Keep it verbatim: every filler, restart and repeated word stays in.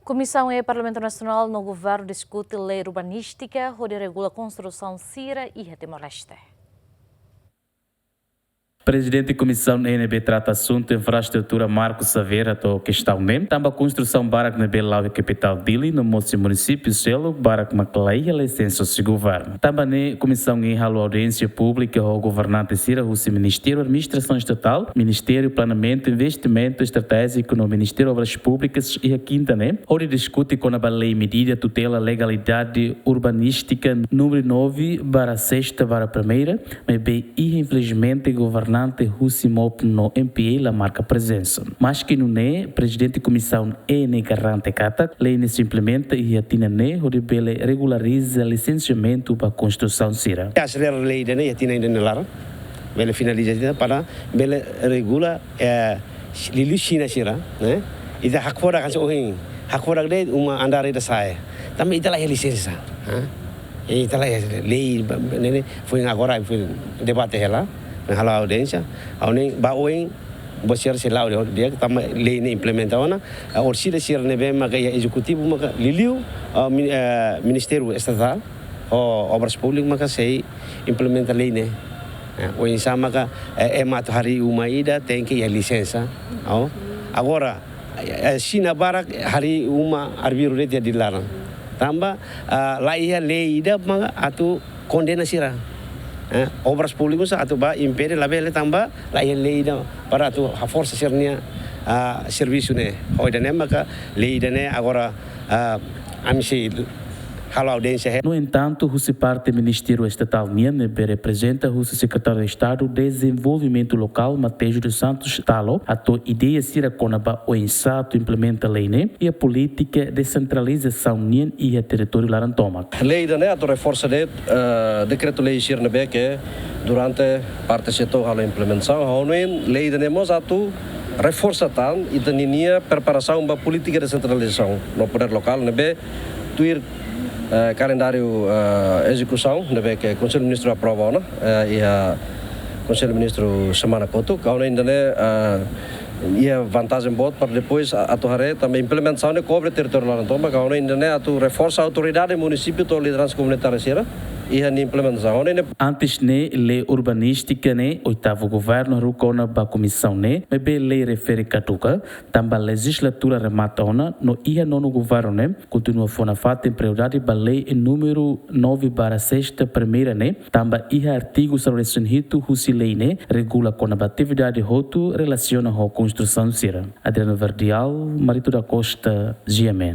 Komisaun E Parlamentu Nasionál no Governu diskute lei urbanístika hodi regula konstrusaun sira iha Timor-Leste. Prezidente Komisaun E ne'ebé trata asuntu infraestrutura, Marcos Xavier, hato'o kestaun ne'e tanba konstrusaun barak ne'ebé la'o iha kapitál Dili no mós iha munisípiu seluk barak mak la iha lisensa husi governu. Tanba ne'e, Komisaun E halo audiénsia públika ho governante sira husi Ministériu Administrasaun Estatál, Ministériu Planeamentu, Investimentu Estratéjiku no Ministériu Obras Públikas iha Kinta ne'e, hodi diskute kona-ba lei medida tutela legalidade urbanístika númeru nove barra sexta barra primeira, maibé iha infelizmente governante husi MOP no M P A la marka prezensa. Maski nune'e, Prezidente Komisaun E ne'e garante katak lei ne'e sei implementa iha tinan ne'e hodi bele regulariza lisensiamentu ba konstrusaun sira. Aselera lei ida-ne'e iha tinan ida-ne'e laran, bele finaliza ida para bele regula, eh, liuliu Xina sira, ne'e? Ita hakfodak hanesan ohin, hakfodak de'it uma andar ida sa'e. Tanba ita la iha lisensa, ha? Ita la iha lei, ba, ba, ne'e, ne'e, foin agora, foin debate hela, foin halo audiénsia, ha'u hanoin ba oin, buat sira sei la'o di'ak, di'ak, tanba lei ne'e implementa ona, ah, orsida sira ne'ebé maka iha ezekutivu maka liuliu, ah, min-, eh, Ministériu Estatál ho Obras Públikas maka sei implementa lei ne'e. Eh, oinsá maka, eh, ema atu harii uma ida tenke iha lisensa. Oh. Agora, eh, Xina barak harii uma arbiru de'it iha Dili laran. Tanba, ah, la iha lei ida maka atu kondena sira. Eh, Obras Públikas atu bá impede labele tanba la iha lei ida para atu haforsa sira-nia, ah, servisu ne'e. Ho ida-ne'e maka lei ida-ne'e agora, ah, ami sei halo audiénsia he. No entantu, husi parte Ministériu Estatál nian ne'ebé reprezenta husi Sekretáriu Estadu Dezenvolvimentu Lokál, Mateus dos Santos Talo, hato'o ideia sira kona-ba oinsá atu implementa lei ne'e iha polítika desentralizasaun nian iha territóriu laran tomak. Lei ida-ne'e atu reforsa de'it, eh, dekretu-lei sira ne'ebé ke durante parte sira to'o halo implementasaun. Ha'u hanoin lei ida-ne'e mós atu reforsa tan ita ninia preparasaun ba polítika desentralizasaun no podér lokál ne'ebé tuir, eh, kalendáriu, eh, ezekusaun ne'ebé ke Konsellu Ministru aprova ona, eh, iha Konsellu Ministru semana kotuk. Ha'u hanoin ida-ne'e, eh, iha vantajen boot para depois a-, atu haree tanba implementasaun ne'e kobre territóriu laran tomak, ha'u hanoin ida-ne'e atu reforsa autoridade munisípiu to'o lideransa komunitária sira iha nia implementasaun. Ha'u hanoin ne'e. Antes ne'e, lei urbanístika ne'e oitavu governu haruka ona ba komisaun ne'e, maibé lei refere kaduka, tanba lejizlatura remata ona, no iha nonu governu ne'e kontinua fó nafatin prioridade ba lei númeru nove barra sexta primeira ne'e, tanba iha artigu sanulu-resin-hitu husi lei ne'e regula kona-ba atividade hotu relasiona ho konstrusaun sira. Adriano Verdial, Marito da Costa, G M N.